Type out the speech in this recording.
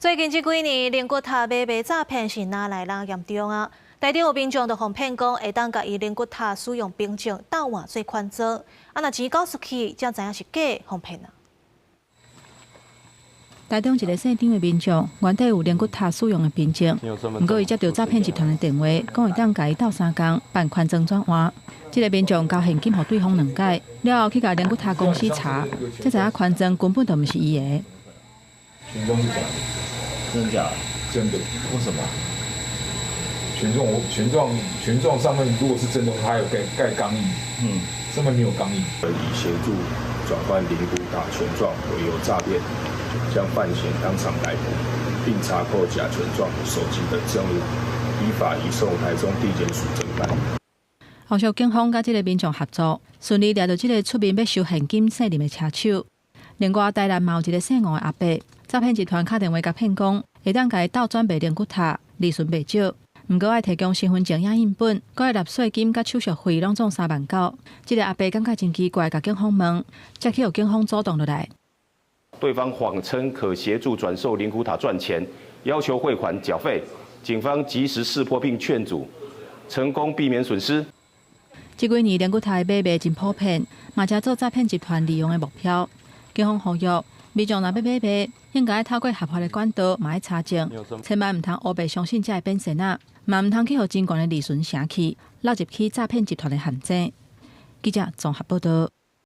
最近這幾年，靈骨塔買賣詐騙是愈來愈嚴重啊！台中有民眾就予騙講，會當共伊靈骨塔使用憑證倒換做權狀，啊，若錢交出去，才知影是假，予騙啊！台中一个姓張的民眾，原底有靈骨塔使用的憑證，毋過伊接著詐騙集團的電話，講會當共伊鬥相共辦權狀轉換。這个民眾交現金予對方兩擺，了後去共靈骨塔公司查，才知影權狀根本就毋是伊的。權狀是假的，真的假的？真的。為什麼？權狀，權狀，權狀上面如果是真的，它有蓋蓋鋼印，上面沒有鋼印。以協助轉換靈骨塔權狀為由詐騙，將犯嫌當場逮捕，並查扣假權狀、手機等證物，依法移送台中地檢署偵辦。後續警方佮這个民眾合作，順利掠著這个出面欲收現金姓林的車手。另外，台南嘛有一个姓黃的阿伯，詐騙集團敲電話共騙講，會當共伊倒轉賣靈骨塔，利潤袂少。毋過愛提供身份證影印本，閣愛納稅金佮手續費，攏總3萬九。這个阿伯感覺真奇怪，共警方問，才去予警方主動落來。對方謊稱可協助轉售靈骨塔賺錢，要求匯款繳費。警方及時識破並勸阻，成功避免損失。這幾年靈骨塔的買賣真普遍，嘛成做詐騙集團利用的目標。警方呼籲民眾若欲買賣，應該透過合法的管道，嘛愛查證，千萬毋通烏白相信這个騙線仔，嘛毋通去予真懸的利潤晟去，落入去詐騙集團的陷阱。記者綜合報道。